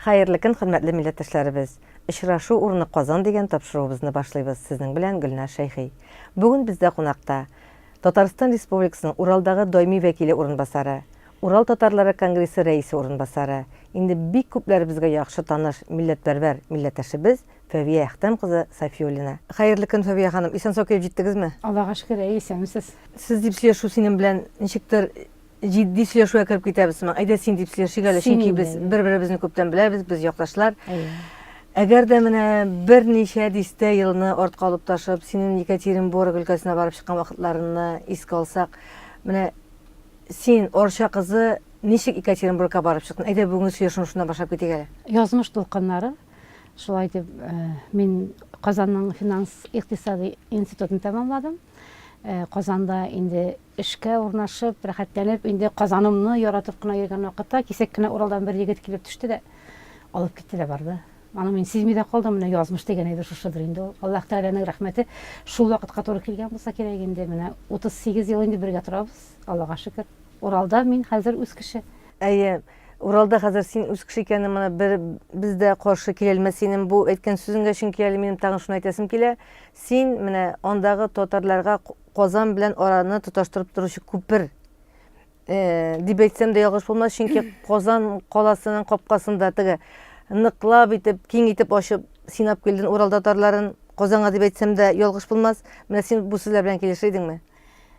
Хәерле көн, хөрмәтле милләттәшләребез! Очрашу урыны Казан дигән тапшыруыбызны башлыйбыз. Сезнең белән Гөлназ Шәйхи. Бүген бездә кунакта Татарстан Республикасының Уралдагы даими вәкиле урынбасары, Урал татарлары конгрессы рәисе урынбасары, инде бик күпләребезгә яхшы таныш милләтпәрвәр милләттәшебез Фәвия Әхтәм кызы Сафиуллина. Хәерле көн, Фәвия ханым! Исән-сау килеп җиттегезме? Аллага шөкер, әйе, исәнмесез. Сез дип сөйләшү синең белән ничектер җитди сөйләшүгә кереп китәбез сыман. Әйдә син дип сөйләшик әле, чөнки без бер-беребезне күптән беләбез, без якташлар. Әгәр дә менә берничә дистә елны артка алып ташып, синең Екатеринбург өлкәсенә барып чыккан вакытларыңны искә алсак, менә син, Арча кызы, ничек Екатеринбургка барып чыктың? Әйдә бүгенге сөйләшүне шуннан башлап китик әле. Язмыш дулкыннары. Шулай итеп, мин Казанның финанс-икътисади институтын тәмамладым. Казанда инде Эшкә урнашып, рәхәтләнеп, инде Казанымны яратып кына йөргән вакытта, кисәк кенә Уралдан бер егет килеп төште дә, алып китте дә барды. Аны мин сизми дә калдым, менә язмыш дигән әйбер шушыдыр инде ул. Аллаһ Тәгаләнең рәхмәте шул вакытка туры килгән булса кирәк инде. Менә 38 ел инде бергә торабыз, Аллага шөкер. Уралда мин хәзер үз кеше. Әйе, Уралда хәзер син үз кеше икәнең моны бер без дә каршы киләлмәс синең бу әйткән сүзеңгә, чөнки әле минем тагын шуны әйтәсем килә. Син менә андагы татарларга Казан белән араны тоташтырып торучы күпер э, дип әйтсәм дә ялгыш булмас, чөнки Казан каласының капкасында теге ныклап итеп, киң итеп ачып син алып килдең Урал татарларын Казанга дип әйтсәм дә ялгыш булмас. Менә син бу сүзләр белән килешер идеңме?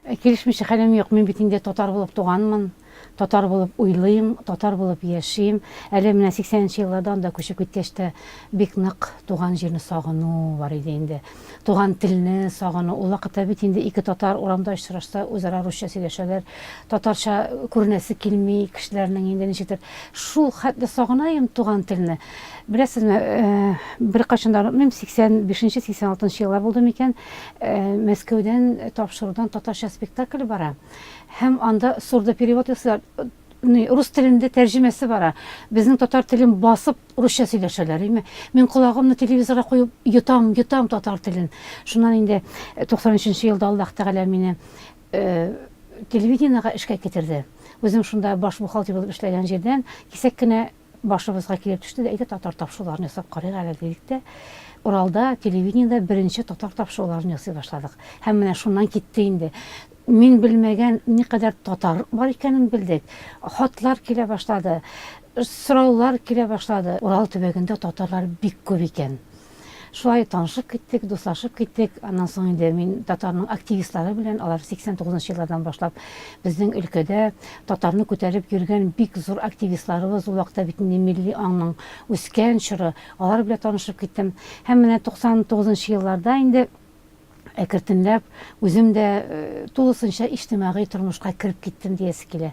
Э, килешмичә хәлем юк. Мин бит инде татар булып туганмын. Татар булып уйлыйм, татар булып яшим. Әле менә 80 нче елларда анда күчеп киткәч тә бик нык туган җирне сагыну бар иде инде. Туган телне сагыну. Ул вакытта бит инде ике татар урамда очрашса, үзара русча сөйләшәләр. Татарча күренәсе килми кешеләрнең инде ничектер. Шул хәтле сагынаем туган телне. Беләсезме, беркайчан да онытмыйм, 85 нче, 86 нчы еллар булды микән, Мәскәүдән тапшырудан татарча спектакль бара. Һәм анда сурдоперевод ясыйлар. Рус телендә тәрҗемәсе бара. Безнең татар телен басып русча сөйләшәләр, әйме? Мин колагымны телевизорга куеп йотам, йотам татар телен. Шуннан инде 93 нче елда Аллаһ Тәгалә мине э, телевидениегә эшкә китерде. Үзем шунда баш бухгалтер булып эшләгән җирдән кисәк кенә Башыбызга килеп төште дә, әйдә татар тапшыруларын ясап карыйк әле, дидек тә, Уралда телевидениедә беренче татар тапшыруларын ясый башладык. Һәм менә шуннан китте инде. Мин белмәгән никадәр татар бар икәнен белдек. Хатлар килә башлады, сораулар килә башлады. Урал төбәгендә татарлар бик күп икән. Шулай танышып киттек, дуслашып киттек. Аннан соң инде мин татарның активистлары белән, алар 89 нчы еллардан башлап безнең өлкәдә татарны күтәреп йөргән бик зур активистларыбыз, ул вакытта бит инде милли аңның үскән чоры, алар белән танышып киттем. Һәм менә 99 нчы елларда инде әкертенләп үзем дә тулысынча иҗтимагый тормышка кереп киттем диясе килә.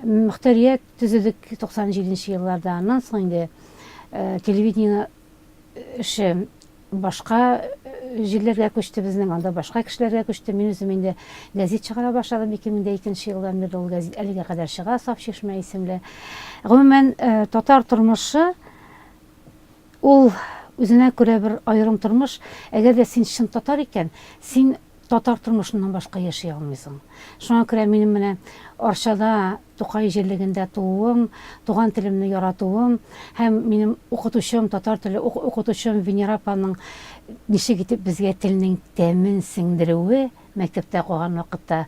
Мөхтәрият төзедек 97 нче елларда. Аннан соң инде телевидениене эше башка җирләргә күчте безнең, анда башка кешеләргә күчте. Мин үзем инде гәзит чыгара башладым 2002 елдан бирле ул гәзит әлегә кадәр чыга, Саф чишмә исемле. Гомумән, татар тормышы ул үзенә күрә бер аерым тормыш. Әгәр дә син чын татар икән, син татар тормышыннан башка яши алмыйсың. Шуңа күрә минем менә Арчада Тукай җирлегендә тууым, туган телемне яратуым һәм минем укытучым, татар теле укытучым Венера апаның ничек итеп безгә телнең тәмен сеңдерүе мәктәптә укыган вакытта,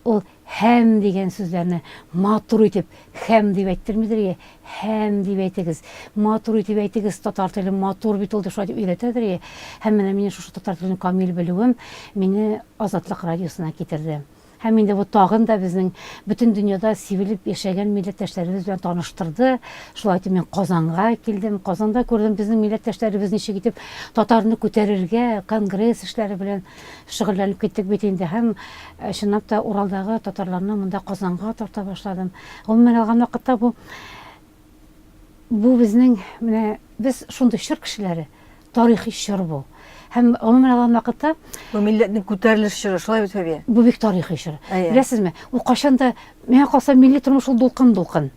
ул һәм дигән сүзләрне матур итеп хәм дип әйттермидер ие, һәм дип әйтегез, матур итеп әйтегез, татар теле матур бит ул дип шулай дип өйрәтәдер ие. Һәм менә мине шушы татар телен камил белүем мине Азатлык радиосына китерде. Һәм инде бу тагын да безнең бөтен дөньяда сибелеп яшәгән милләттәшләребез белән таныштырды. Шулай итеп мин Казанга килдем. Казанда күрдем безнең милләттәшләребез ничек итеп татарны күтәрергә, конгресс эшләре белән шөгыльләнеп киттек бит инде. Һәм э, чынлап та Уралдагы татарларны монда Казанга тарта башладым. Гомумән алган вакытта бу Бу безнең менә без шундый чор кешеләре, тарихи чор бу. Һәм гомумән алган вакытта Бу милләтнең күтәрелеш чоры, шулай бит, Фәвия? Бу бик тарихи чор. Беләсезме, ул кайчан да, миңа калса, милли тормыш ул дулкын-дулкын.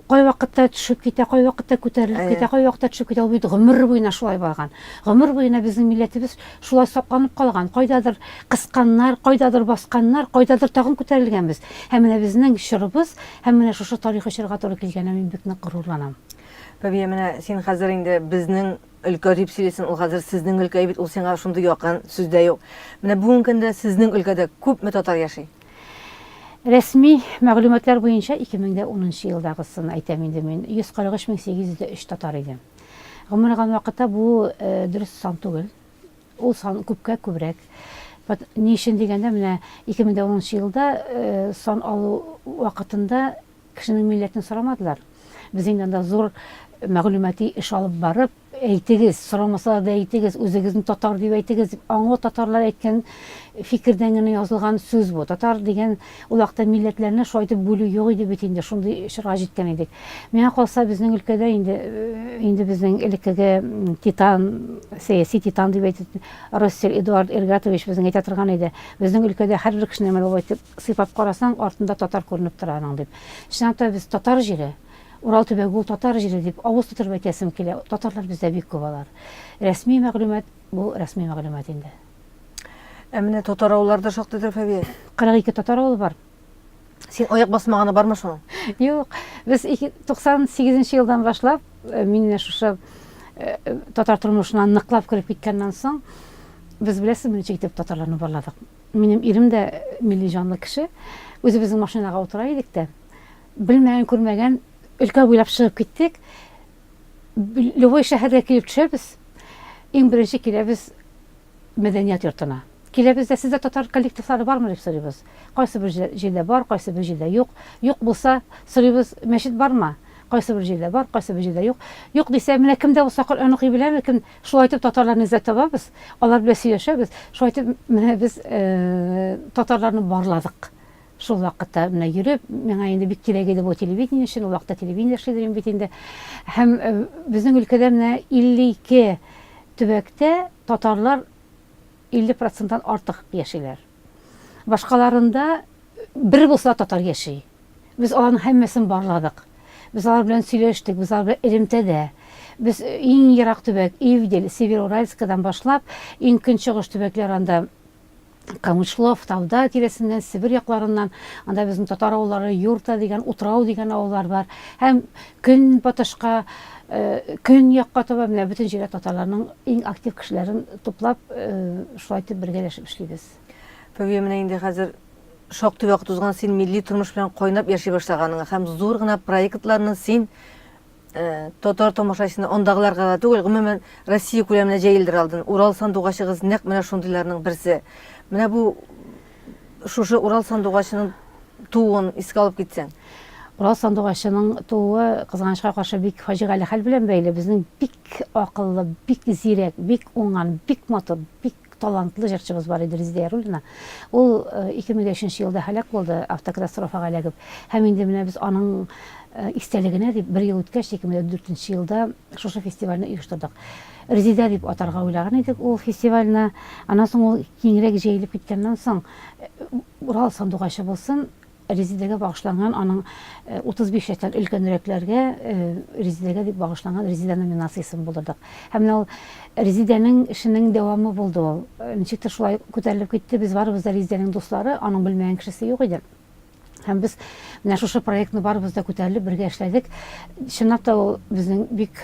Кайвакытта төшеп китә, кайвакытта күтәрелеп китә, кайвакытта төшеп китә. Ул бит гомер буена шулай барган. Гомер буена безнең милләтебез шулай сакланып калган. Кайдадыр кысканнар, кайдадыр басканнар, кайдадыр тагын күтәрелгәнбез. Һәм менә безнең чорыбыз Һәм менә шушы тарихи чорга туры килгәненә мин бик нык горурланам. Фәвия, менә син хәзер инде безнең өлкә дип сөйлисең, ул хәзер сезнең өлкә бит, ул сиңа шундый якын, сүз дә юк. Менә бүгенге көндә сезнең өлкәдә күпме татар яши? Рәсми мәгълүматлар буенча 2010 нчы елдагысын әйтәм инде мин, 143 803 татар иде. Гомумән алган вакытта бу дөрес сан түгел. Ул сан күпкә күбрәк. Ни өчен дигәндә, менә 2010 нчы елда сан алу вакытында Кешенең милләтен сорамадылар. Без инде анда зур мәгълүмати эш алып барып, әйтегез, сорамасалар да әйтегез, үзегезне татар дип әйтегез дип, аңлы татарлар әйткән фикердән генә язылган сүз бу. Татар дигән ул вакытта милләтләрне шулай итеп бүлү юк иде бит инде, шундый чорга җиткән идек. Миңа калса, безнең өлкәдә инде, инде безнең элеккеге титан, сәяси титан дип әйтеп, Россель Эдуард Иргатович безнең әйтә торган иде, безнең өлкәдә һәрбер кешене менә болай итеп Сыйпап карасаң, артында татар күренеп тора аның, дип. Чынлап та, без татар җире, Урал төбәге ул татар җире дип авыз тутырып әйтәсем килә. Татарлар бездә бик күп алар. Рәсми мәгълүмат, бу рәсми мәгълүмат инде. Ә менә татар авыллары да шактыйдыр, Фәвия? 42 татар авылы бар. Син аяк басмаганы бармы шуның? Юк. Без 98 нче елдан башлап, мин менә шушы татар тормышына ныклап кереп киткәннән соң, без беләсезме ничек итеп татарларны барладык? Минем ирем дә милли җанлы кеше. Үзебезнең машинага утыра идек тә, белмәгән, күрмәгән өлкә буйлап чыгып киттек. Любой шәһәргә килеп төшәбез. Иң беренче киләбез мәдәният йортына. Киләбез дә, сездә татар коллективлары бармы дип сорыйбыз. Кайсы бер җирдә бар, кайсы бер җирдә юк. Юк булса, сорыйбыз, мәчет бармы? Кайсы бер җирдә бар, кайсы бер җирдә юк. Юк дисә, менә кем дә булса Коръән укый беләме, кем Шулай итеп татарларны эзләп табабыз, алар белән сөйләшәбез. Шулай итеп менә без татарларны барладык. Шул вакытта менә йөреп, миңа инде бик кирәк иде бу телевидение өчен, ул вакытта телевидение эшли идем бит инде. Һәм безнең өлкәдә менә 52 төбәктә татарлар 50 проценттан артык яшиләр. Башкаларында бер булса да татар яши. Без аларның һәммәсен барладык. Без алар белән сөйләштек, без алар белән элемтәдә. Без иң ерак төбәк, Ивдель, Североуральскадан башлап, иң көнчыгыш төбәкләр анда Камышлов, Тавда тирәсеннән, Себер якларыннан, анда безнең татар авыллары, Юрта дигән, Утрау дигән авыллар бар. Һәм көнбатышка, көньякка таба менә бөтен җирдә татарларның иң актив кешеләрен туплап, шулай итеп бергәләшеп эшлибез. Фәвия, менә инде хәзер шактый вакыт узган, син милли тормыш белән кайнап яши башлаганыңа һәм зур гына проектларны син э, татар тамашачысына андагыларга да түгел, гомумән Россия күләменә җәелдерә алдың. Урал сандугачыгыз нәкъ менә шундыйларның берсе. Менә бу шушы Урал сандугачының тууын искә алып китсәң. Урал сандугачының тууы, кызганычка каршы, бик фаҗигале хәл белән бәйле. Безнең бик акыллы, бик зирәк, бик уңган, бик матур, бик талантлы җырчыбыз бар иде, Резидә Яруллина. Ул 2003 нче елда һәлак булды, автокатастрофага эләгеп. Һәм инде менә без аның истәлегенә дип, бер ел үткәч, 2004 нче елда шушы фестивальне оештырдык. Резидә дип атарга уйлаган идек ул фестивальне. Аннан соң ул киңрәк җәелеп киткәннән соң, Урал сандугачы булсын, Резидәгә багышланган аның 35 яшьтән өлкәнрәкләргә Резидәгә дип багышланган Резидә номинациясен булдырдык. Һәм менә ул Резидәнең эшенең дәвамы булды ул. Ничектер шулай күтәрелеп китте. Без барыбыз да Резидәнең дуслары, аның белмәгән кешесе юк иде. Һәм без менә шушы проектны барыбыз да күтәрелеп бергә эшләдек. Чынлап та ул безнең бик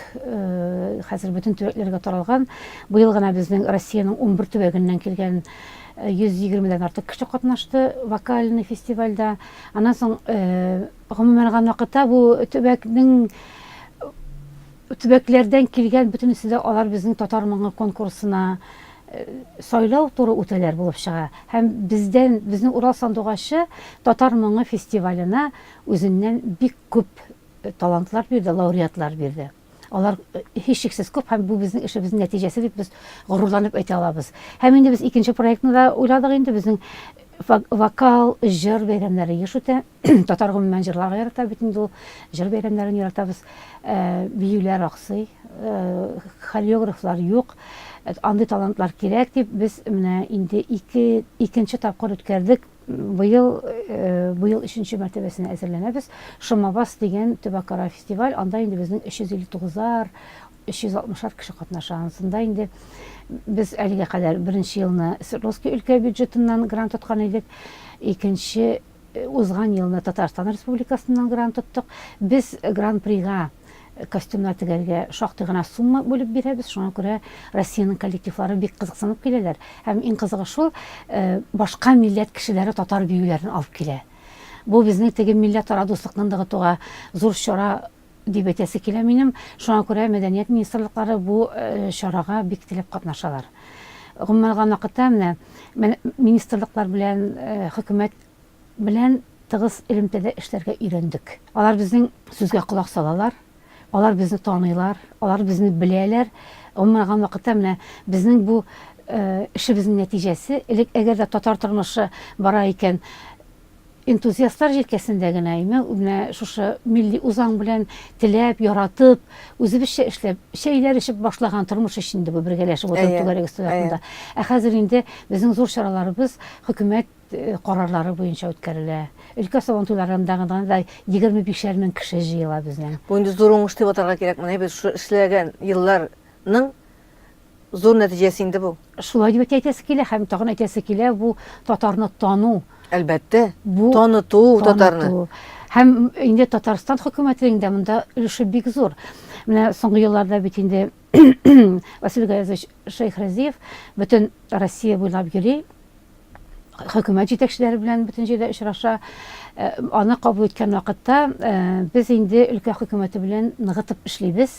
хәзер бөтен төбәкләргә таралган. Быел гына безнең Россиянең 11 төбәгеннән килгән 120 дән артык кеше катнашты вокальный фестивальдә. Аннан соң гомумән алган вакытта бу төбәкнең төбәкләрдән килгән бөтенесе дә алар безнең Татар моңы конкурсына сайлау туры үтәләр булып чыга. Һәм бездән, безнең Урал сандугачы Татар моңы фестиваленә үзеннән бик күп талантлар бирде, лауреатлар бирде. Алар һичшиксез күп һәм бу безнең эшебезнең нәтиҗәсе дип без горурланып әйтә алабыз. Һәм инде без икенче проектны да уйладык инде, безнең вокал, җыр бәйрәмнәре еш үтә. Татар гомумән җырларга ярата бит инде ул. Җыр бәйрәмнәрен яратабыз. Биюләр аксый, хореографлар юк. Андый талантлар кирәк дип без менә инде ике, икенче тапкыр үткәрдек. Быел, быел өченче мәртәбәсенә әзерләнәбез. Шомабас дигән төбәкара фестиваль, анда инде безнең 359-ар, 360-ар кеше катнаша. Ансында инде без әлегә кадәр беренче елны Свердловский өлкә бюджетыннан грант тоткан идек. Икенче узган елны Татарстан Республикасыннан грант тоттык. Без гран-прига Костюмнар тегәргә шактый гына сумма бүлеп бирәбез. Шуңа күрә Россиянең коллективлары бик кызыксынып киләләр. Һәм иң кызыгы шул, башка милләт кешеләре татар биюләрен алып килә. Бу безнең теге милләтара дуслыкны ныгытуга зур чара дип әйтәсе килә минем. Шуңа күрә мәдәният министрлыклары бу чарага бик теләп катнашалар. Гомумән алган вакытта менә министрлыклар белән хөкүмәт белән тыгыз элемтәдә эшләргә өйрәндек. Алар безнең сүзгә колак салалар, алар безне таныйлар, алар безне беләләр. Гомумән алган вакытта менә безнең бу эшебезнең нәтиҗәсе, элек әгәр дә татар тормышы бара икән, энтузиастлар җилкәсендә генә, әйме, менә шушы милли үзаң белән теләп, яратып, үзебезчә эшләп, чәйләр эчеп башлаган тормыш өчен инде бу бергәләшеп утырып түгәрәк өстәл артында. Ә хәзер инде безнең зур чараларыбыз хөкүмәт карарлары буенча үткәрелә. Өлкә сабантуйларында гына да 25 мең кеше җыела безнең. Бу инде зур уңыш дип атарга кирәк. Менә без шушы эшләгән елларның зур нәтиҗәсе инде бу. Шулай дип әйтәсе килә һәм тагын әйтәсе килә, бу татарны тану. Әлбәттә, бу таныту татарны. Һәм инде Татарстан хөкүмәтенең дә монда өлеше бик зур. Менә соңгы елларда бит инде Василий Гаязович Шәйхразиев бөтен Россия буйлап йөри, хөкүмәт җитәкчеләре белән бөтен җирдә очраша. Э, аны кабул иткән вакытта э, без инде өлкә хөкүмәте белән ныгытып эшлибез.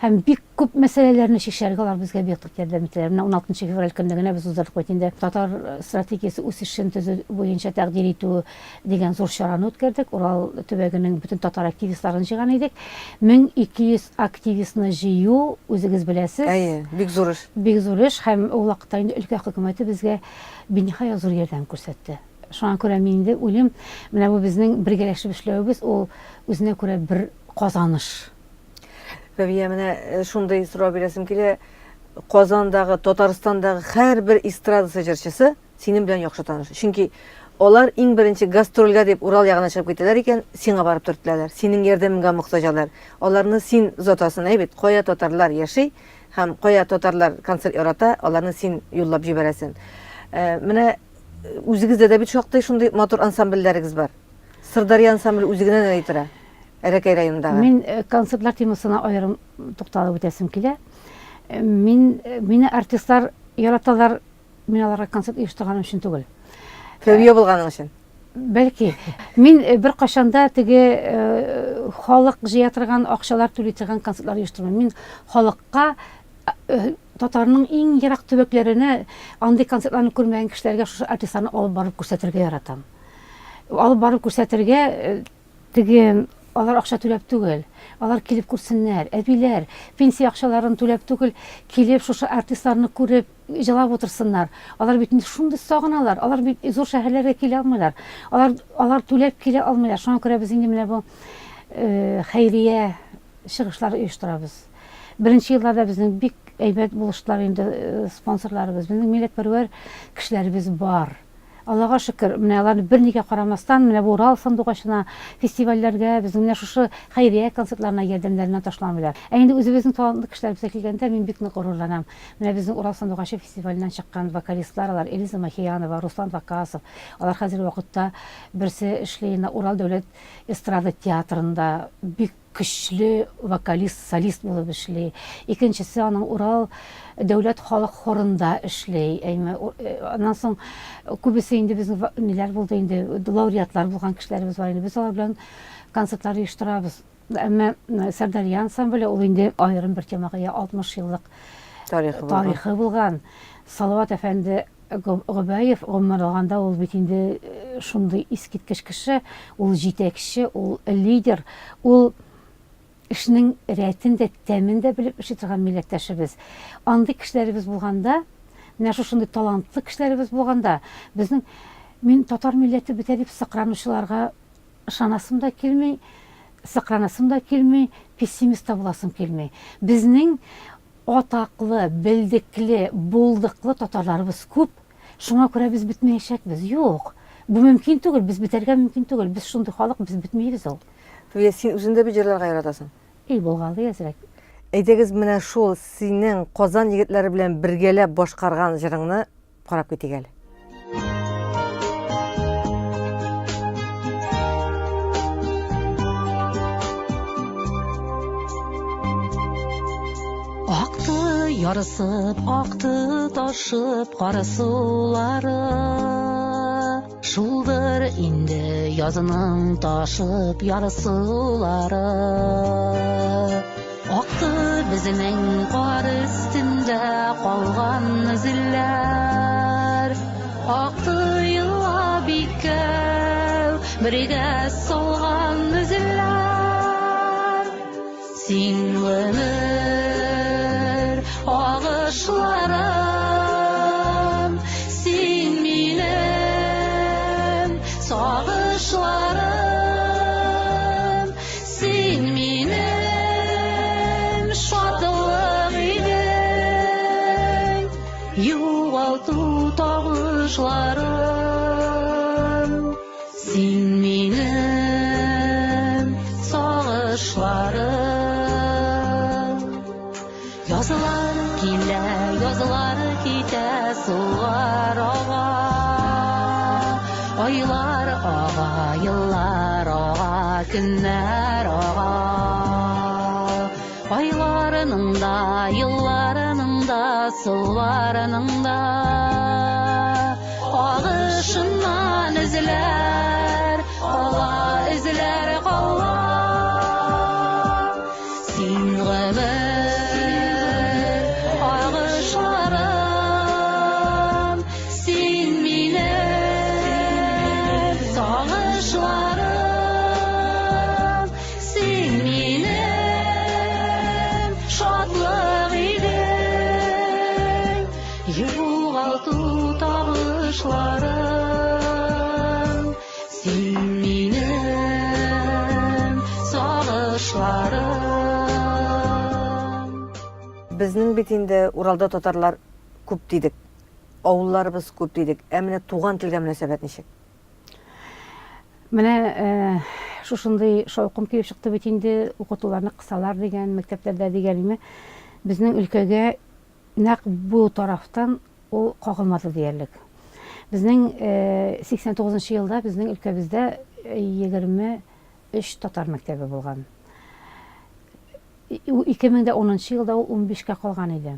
Һәм бик күп мәсьәләләрне чишәргә алар безгә бик нык ярдәм итәләр. Менә 16 февраль көнне генә без уздырдык бит инде татар стратегиясе үсешен төзү буенча тәкъдир итү дигән зур чараны үткәрдек. Урал төбәгенең бөтен татар активистларын җыйган идек. 1200 активистны җыю, үзегез беләсез. Әйе, бик зур эш. Бик зур эш һәм ул вакытта инде өлкә хөкүмәте безгә биниһая зур ярдәм күрсәтте. Шуңа күрә мин инде уйлыйм, менә бу безнең бергәләшеп эшләвебез ул үзенә күрә бер казаныш. Фәвия, менә э, шундый сорау бирәсем килә. Казандагы, Татарстандагы һәрбер эстрадасы җырчысы синең белән яхшы таныш. Чөнки алар иң беренче гастрольгә дип Урал ягына чыгып китәләр икән, сиңа барып төртеләләр. Синең ярдәмеңгә мохтаҗ алар. Аларны син озатасың, әй бит, кая татарлар яши һәм кая татарлар концерт ярата, аларны син юллап җибәрәсең. Э, менә үзегездә дә бит шактый шундый матур ансамбльләрегез бар. Сырдарья ансамбле үзе генә дә тора. Әрәкәй районындагы. Мин э, концертлар темасына аерым тукталып үтәсем килә. Э, мин мине артистлар яраталар Мин аларга концерт оештырганым өчен түгел. Фәвия булганың өчен. Бәлки. Мин э, бер кашанда теге э, халык җыя торган, акчалар түли торган концертлар оештырмыйм. Мин халыкка э, татарның иң ерак төбәкләренә андый концертларны күрмәгән кешеләргә шушы артистларны алып барып күрсәтергә яратам. Алып барып күрсәтергә Теге алар акча түләп түгел, алар килеп күрсеннәр, әбиләр пенсия акчаларын түләп түгел, килеп шушы артистларны күреп, җылап утырсыннар. Алар бит инде шундый сагыналар, алар бит зур шәһәрләргә килә алмыйлар. Алар алар түләп килә алмыйлар. Шуңа күрә без инде менә бу э, хәйрия чыгышлар оештырабыз. Беренче елларда безнең бик әйбәт булыштылар инде э, спонсорларыбыз. Безнең милләтпәрвәр кешеләребез бар. Аллага шөкер, менә аларны бернигә карамастан, менә бу Урал сандугачына, фестивальләргә, безнең менә шушы хәйрия концертларына ярдәмнәреннән ташламыйлар. Ә инде үзебезнең талантлы кешеләребезгә килгәндә, мин бик нык горурланам. Менә безнең Урал сандугачы фестиваленнән чыккан вокалистлар алар, Элиза Махиянова, Руслан Вакасов, алар хәзерге вакытта берсе эшли Урал дәүләт эстрада театрында, бик көчле вокалист, солист булып эшли. Икенчесе аның Урал дәүләт халык хорында эшли. Әйме, э, аннан соң күбесе инде безнең ниләр булды инде, лауреатлар булган кешеләребез бар инде. Без алар белән концертлар оештырабыз. Әмма Сәрдәрия ансамбле ул инде аерым бер темага ия 60 еллык тарихы булган. Тарихы булган. Салават әфәнде Гобәев, гомумән алганда, ул бит инде э, шундый искиткеч кеше, ул җитәкче, ул лидер, ул эшнең рәтен дә, тәмен дә белеп эшли торган милләттәшебез. Андый кешеләребез булганда, менә шушындый талантлы кешеләребез булганда, безнең мин татар милләте бетә дип сыкранучыларга ышанасым да килми, сыкранасым да килми, пессимист та буласым килми. Безнең Атаклы, белдекле, булдыклы татарларыбыз күп, шуңа күрә без бетмәячәкбез. Юк, бу мөмкин түгел, без бетәргә мөмкин түгел. Без шундый халык, без бетмибез ул. Фәвия, син үзең дә бит җырларга яратасың. И, булгалый әзрәк. Әйдәгез, менә шул синең Казан егетләре белән бергәләп башкарган җырыңны карап китик әле. Ярысып акты ташып кар сулары. Шулдыр инде язының ташып ярсулары. Акты безнең кар өстендә калган эзләр. Акты еллап икәү бергә салган эзләр. Син гомер агышларым, син минем сагышларым, син минем шатлык идең, югалту табышларым. Син минем сагышларым. Язлар килә, язлар китә, сулар ага. Айлар ага, еллар ага, көннәр ага. Айларының да, елларының да, суларының да агышыннан эзләр, кала эзләр кала. Син гомер агышларым, син минем сагышларым. Син минем шатлык идең, югалту табышларым. Син минем сагышларым. Безнең бит инде Уралда татарлар күп дидек, авылларыбыз күп дидек. Ә менә туган телгә мөнәсәбәт ничек? Менә шушындый шаукым килеп чыкты бит инде, укытуларны кысалар дигән, мәктәпләрдә дигән име. Безнең өлкәгә нәкъ бу тарафтан ул кагылмады диярлек. Безнең 89 нчы елда безнең өлкәбездә 23 татар мәктәбе булган. 2010 нчы елда ул 15 кә калган иде.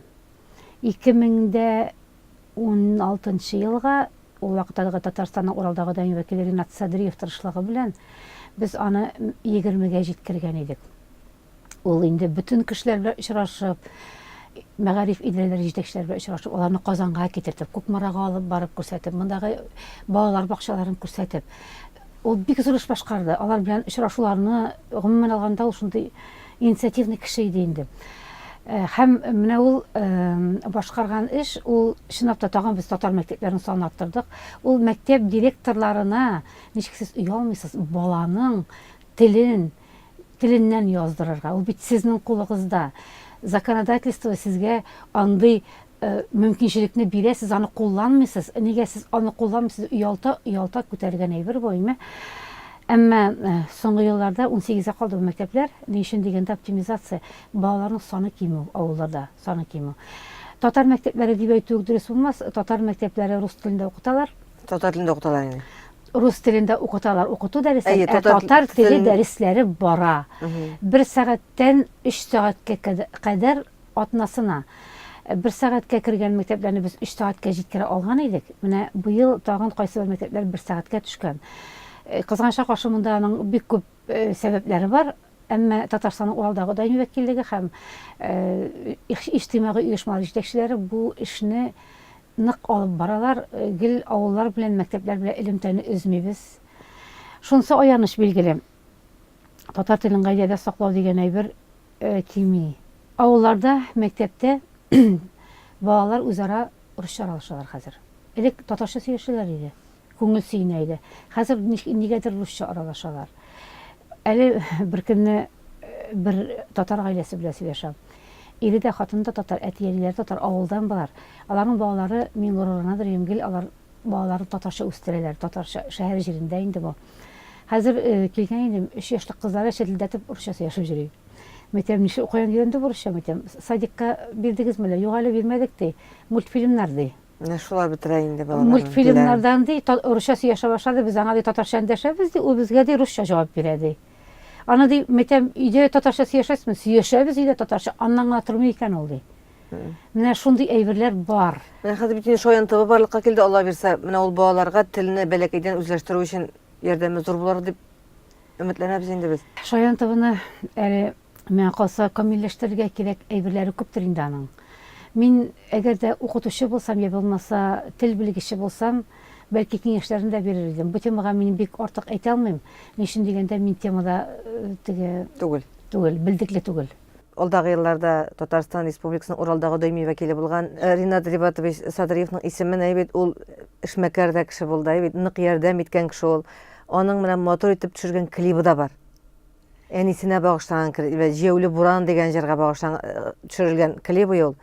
2016 нчы елга Ул вакыттагы Татарстанның Уралдагы даими вәкиле Ринат Садриев тырышлыгы белән без аны егермегә җиткергән идек. Ул инде бөтен кешеләр белән очрашып, мәгариф идарәләре җитәкчеләре белән очрашып, аларны Казанга китертеп, Кукмарага алып барып күрсәтеп, мондагы балалар бакчаларын күрсәтеп, ул бик зур эш башкарды. Алар белән очрашуларны, гомумән алганда, ул шундый инициативный кеше иде инде. Э, һәм менә ул э, башкарган эш, ул чынлап та тагын без татар мәктәпләрен санын арттырдык. Ул мәктәп директорларына ничек сез оялмыйсыз баланың телен теленнән яздырырга. Ул бит сезнең кулыгызда. Законодательство сезгә андый э, мөмкинчелекне бирә, сез аны кулланмыйсыз. Нигә сез аны кулланмыйсыз? Оялта, оялта күтәргән әйбер бу, әйме? Әмма э, соңгы елларда 18-гә калды бу мәктәпләр. Ни өчен дигәндә оптимизация, балаларның саны кимү авылларда, саны кимү. Татар мәктәпләре дип әйтү дөрес булмас. Татар мәктәпләре рус телендә укыталар. Татар телендә укыталар инде. Рус телендә укыталар укыту дәресләре, ә татар теле дәресләре бара. Бер сәгатьтән өч сәгатькә кадәр атнасына. Бер сәгатькә кергән мәктәпләрне без өч сәгатькә җиткерә алган идек. Менә быел тагын кайсыбер мәктәпләр бер сәгатькә төшкән. Кызганычка каршы, монда аның бик күп сәбәпләре бар. Әмма Татарстанның Уралдагы даими вәкиллеге һәм иҗтимагый оешмалар җитәкчеләре бу эшне нык алып баралар. Гел авыллар белән, мәктәпләр белән элемтәне өзмибез. Шунысы аяныч, билгеле. Татар телен гаиләдә саклау дигән әйбер кими. Авылларда, мәктәптә балалар үзара русча аралашалар хәзер. Элек татарча сөйләшәләр иде. Күңел сөенә иде. Хәзер нигәдер русча аралашалар. Әле беркөнне бер татар гаиләсе белән сөйләшәм. Ире дә, хатыны да татар, әти-әниләре татар, авылдан болар. Аларның балалары, мин горурланадыр идем, гел алар балаларын татарча үстерәләр, татарча, шәһәр җирендә инде бу. Хәзер килгән идем, өч яшьлек кызлары чәтелдәтеп русча сөйләшеп йөри. Мәйтәм, ничек каян өйрәнде бу русча, мәйтәм, садикка бирдегезме әллә? Юк әле, бирмәдек, ди. Мультфильмнар, ди. Менә шулар бетерә инде балаларның Мультфильмнардан, ди, русча сөйләшә башлады, без аңа, ди, татарча эндәшәбез, ди, ул безгә, ди, русча җавап бирә, ди. Аны, ди, мәйтәм, өйдә татарча сөйләшәсезме? Сөйләшәбез өйдә татарча, аннан гына тормый икән ул, ди. Менә шундый әйберләр бар. Менә хәзер бит инде Шаян ТВ барлыкка килде, Алла бирсә, менә ул балаларга телне бәләкәйдән үзләштерү өчен ярдәме зур булыр дип өметләнәбез инде без. Шаян ТВны әле Миңа калса, камилләштерергә кирәк әйберләре күптер инде аның. Мин, әгәр дә укытучы булсам, я булмаса тел белгече булсам, бәлки киңәшләрен дә бирер идем. Бу темага мин бик артык әйтә алмыйм. Ни өчен дигәндә, мин темада теге... Түгел. Түгел, белдекле түгел. Алдагы елларда Татарстан Республикасының Уралдагы даими вәкиле булган Ринат Рибатович Садриевның исемен, әй бит, ул эшмәкәр дә кеше булды, әй бит, нык ярдәм иткән кеше ул. Аның менә матур итеп төшергән клибы да бар. Әнисенә багышланган клип, Җәяүле буран дигән җырга багышланган э, төшерелгән клибы ул.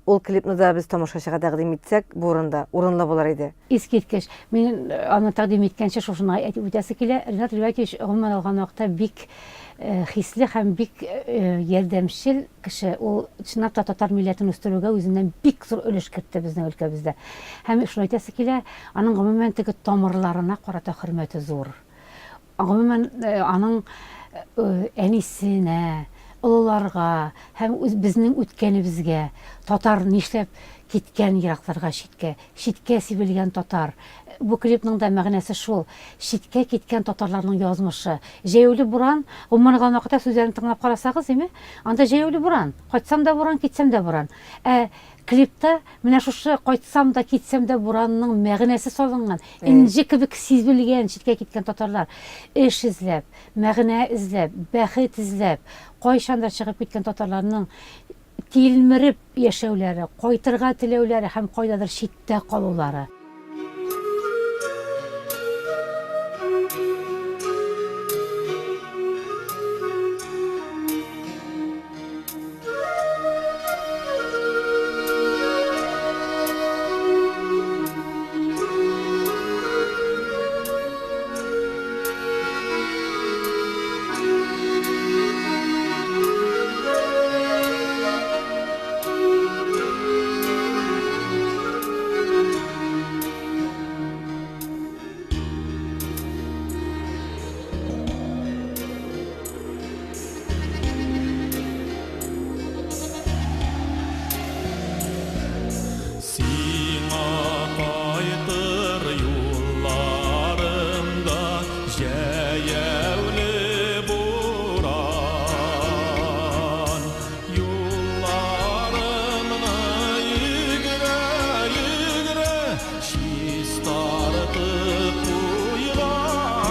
Ул клипны да без тамашачыга тәкъдим итсәк, бу урында урынлы булыр иде. Искиткеч. Мин э, аны тәкъдим иткәнче шушыны әйтеп үтәсе килә. Ринат Рилатович гомумән алган вакытта бик э, хисле һәм бик ярдәмчел кеше. Ул чынлап та татар милләтен үстерүгә үзеннән бик зур өлеш кертте безнең өлкәбездә. Һәм шуны әйтәсе килә, аның гомумән теге тамырларына карата хөрмәте зур. Гомумән, аның әнисенә, олыларга һәм безнең үткәнебезгә, татар нишләп киткән еракларга читкә, читкә сибелгән татар. Бу клипның да мәгънәсе шул, читкә киткән татарларның язмышы. Җәяүле буран, гомумән алган вакытта сүзләрен тыңлап карасагыз, име, анда җәяүле буран, кайтсам да буран, китсәм дә буран. Ә Клипта менә шушы кайтсам да, китсәм дә буранның мәгънәсе салынган. Энҗе кебек сизелгән читкә киткән татарлар. Эш эзләп, мәгънә эзләп, бәхет эзләп, кайчандыр чыгып киткән татарларның тилмереп яшәүләре, кайтырга теләүләре һәм кайдадыр читтә калулары. Сиңа кайтыр юлларымда җәяүле буран. Юлларымны йөгерә-йөгерә Чистартып куйган.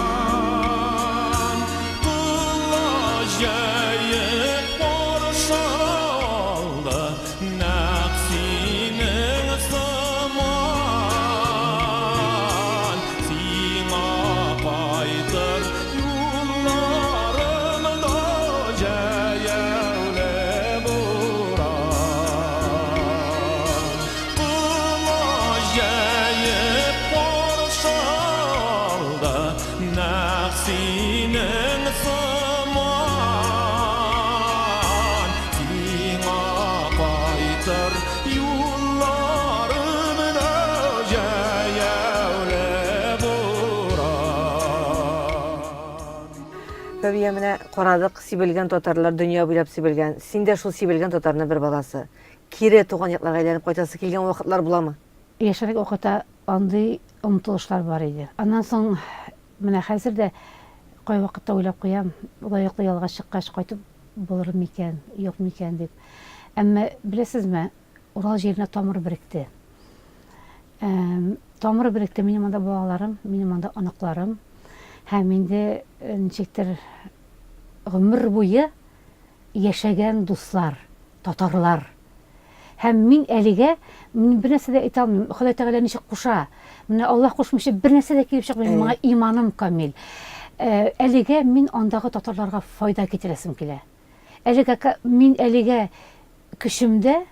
Колач җәеп каршы алды Нәкъ синең сыман. Сиңа кайтыр юлларымда җәяүле буран. Колач җәеп каршы алды Нәкъ синең сыман. Сиңа кайтыр юлларымда җәяүле буран. Фәвия, менә карадык, сибелгән татарлар дөнья буйлап сибелгән. Син дә шул сибелгән татарның бер баласы. Кире туган якларга әйләнеп кайтасы килгән вакытлар буламы? Яшьрәк вакытта андый омтылышлар бар иде. Аннан соң менә хәзер дә кайвакытта уйлап куям, лаеклы ялга чыккач кайтып булыр микән, юк микән дип. Әмма, беләсезме, Урал җиренә тамыр беректе. Тамыр беректе, минем анда балаларым, минем анда оныкларым. Һәм инде ничектер гомер буе яшәгән дуслар, татарлар. Һәм мин әлегә мин бер нәрсә дә әйтә алмыйм. Ходай Тәгалә ничек куша. Менә Аллаһ кушмыйча бер нәрсә дә килеп чыкмый. Моңа иманым камил. Э, әлегә мин андагы татарларга файда китерәсем килә. Әлегә мин әлегә көчемдә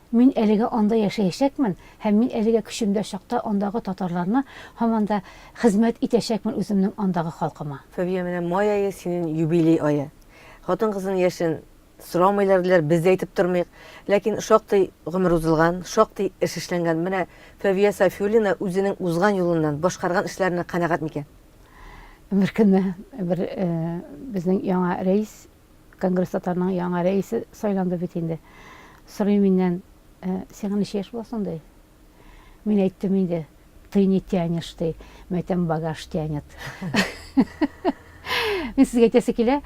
Мин әлегә анда яшәячәкмен һәм мин әлегә көчемдә чакта андагы татарларны һаман да хезмәт итәчәкмен үземнең андагы халкыма. Фәвия, менә май ае синен юбилей ае. Хатын-кызның яшен сорамыйлар диләр, без дә әйтеп тормыйк. Ләкин шактый гомер узылган, шактый эш эшләнгән. Менә Фәвия Сафиуллина үзенең узган юлыннан, башкарган эшләреннән канәгать микән? Бер көнне бер безнең яңа рәис Конгресс татарның яңа рәисе сайланды бит инде. Сорый миннән, Сиңа ничә яшь була соң, ди. Мин әйттем инде, ты не тянешь, ди. Мин әйтәм, багаж тянет. Мин сезгә әйтәсе килә,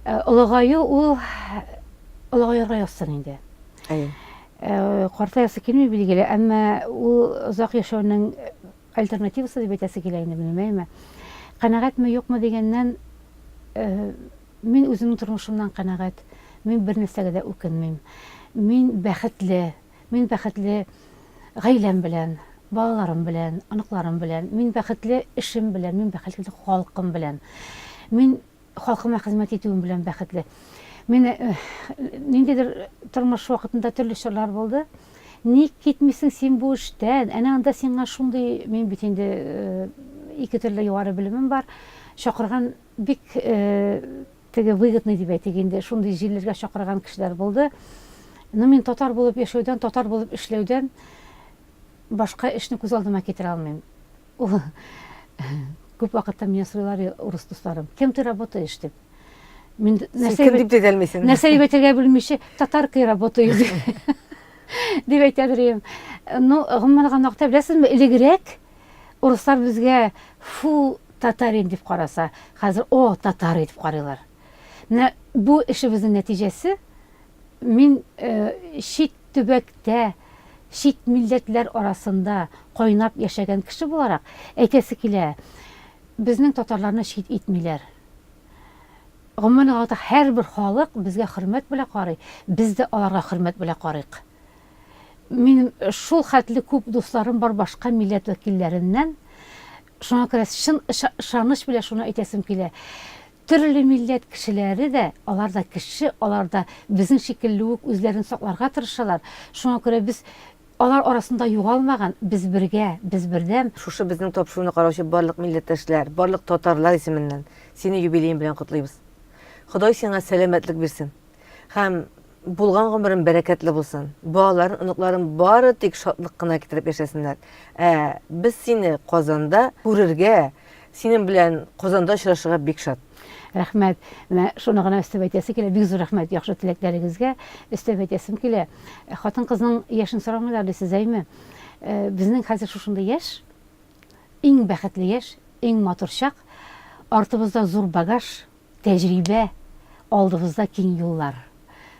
олыгаю ул олыгаерга язсын инде. Әйе. Картаясы килми билгеле, әмма ул озак яшәүнең альтернативасы дип әйтәсе килә инде, белмим, әйеме? Канәгатьме, юкмы дигәннән, мин үземнең тормышымнан канәгать. Мин бер нәрсәгә дә үкенмим. Мин бәхетле. Мин бәхетле гаиләм белән, балаларым белән, оныкларым белән. Мин бәхетле эшем белән, мин бәхетле халкым белән. Мин халкыма хезмәт итүем белән бәхетле. Мин ниндидер тормыш вакытында төрле чорлар булды. Ник китмисең син бу эштән? Әнә анда сиңа шундый, мин бит инде ике төрле югары белемем бар. Чакырган бик теге выгодный дип әйтик инде, шундый җирләргә чакырган кешеләр булды. Но мин татар булып яшәүдән, татар булып эшләүдән башка эшне күз алдыма китерә алмыйм. Ул күп вакытта мине сорыйлар урыс дусларым, кем ты работаешь дип. Мин нәрсә кем дип әйтә алмыйсың? Нәрсә дип әйтергә белмичә, татаркой работаю дип әйтәдер идем. Ну, гомумән алганда, беләсезме, элегрәк урыслар безгә фу татарин дип караса, хәзер о татары дип карыйлар. Менә бу эшебезнең нәтиҗәсе, мин чит төбәктә, чит милләтләр арасында кайнап яшәгән кеше буларак, әйтәсе килә, безнең татарларны чит итмиләр. Гомумән алганда, һәрбер халык безгә хөрмәт белән карый, без дә аларга хөрмәт белән карыйк. Минем шул хәтле күп дусларым бар башка милләт вәкилләреннән. Шуңа күрә чын ышаныч белән шуны әйтәсем килә. Төрле милләт кешеләре дә, алар да кеше, алар да безнең шикелле үк үзләрен сакларга тырышалар. Шуңа күрә без алар арасында югалмаган, без бергә, без бердәм. Шушы безнең тапшыруны караучы барлык милләттәшләр, барлык татарлар исеменнән сине юбилеең белән котлыйбыз. Ходай сиңа сәламәтлек бирсен. Һәм булган гомерен бәрәкәтле булсын. Балаларын, оныкларын бары тик шатлык кына китереп яшәсеннәр. Ә без сине Казанда күрергә, синең белән Казанда очрашырга бик шат. Рәхмәт. Менә шуны гына өстәп әйтәсе килә. Бик зур рәхмәт яхшы теләкләрегезгә. Өстәп әйтәсем килә. Хатын-кызның яшен сорамыйлар дисез, әйме? Безнең хәзер шушындый яшь, иң бәхетле яшь, иң матур чак. Артыбызда зур багаж, Тәҗрибә, алдыбызда киң юллар.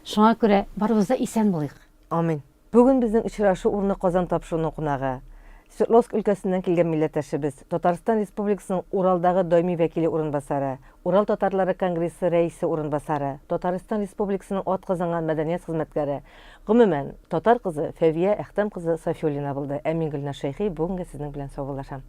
Шуңа күрә барыбыз да исән булыйк. Амин. Бүген безнең очрашу урыны Казан тапшыруының кунагы, Свердловск өлкәсеннән килгән милләттәшебез, Татарстан Республикасының Уралдагы даими вәкиле урынбасары, Урал татарлары конгрессы рәисе урынбасары, Татарстан Республикасының атказанган мәдәният хезмәткәре, гомумән, татар кызы Фәвия Әхтәм кызы Сафиуллина булды. Ә мин Гөлназ Шәйхи бүгенгә сезнең белән саубуллашам.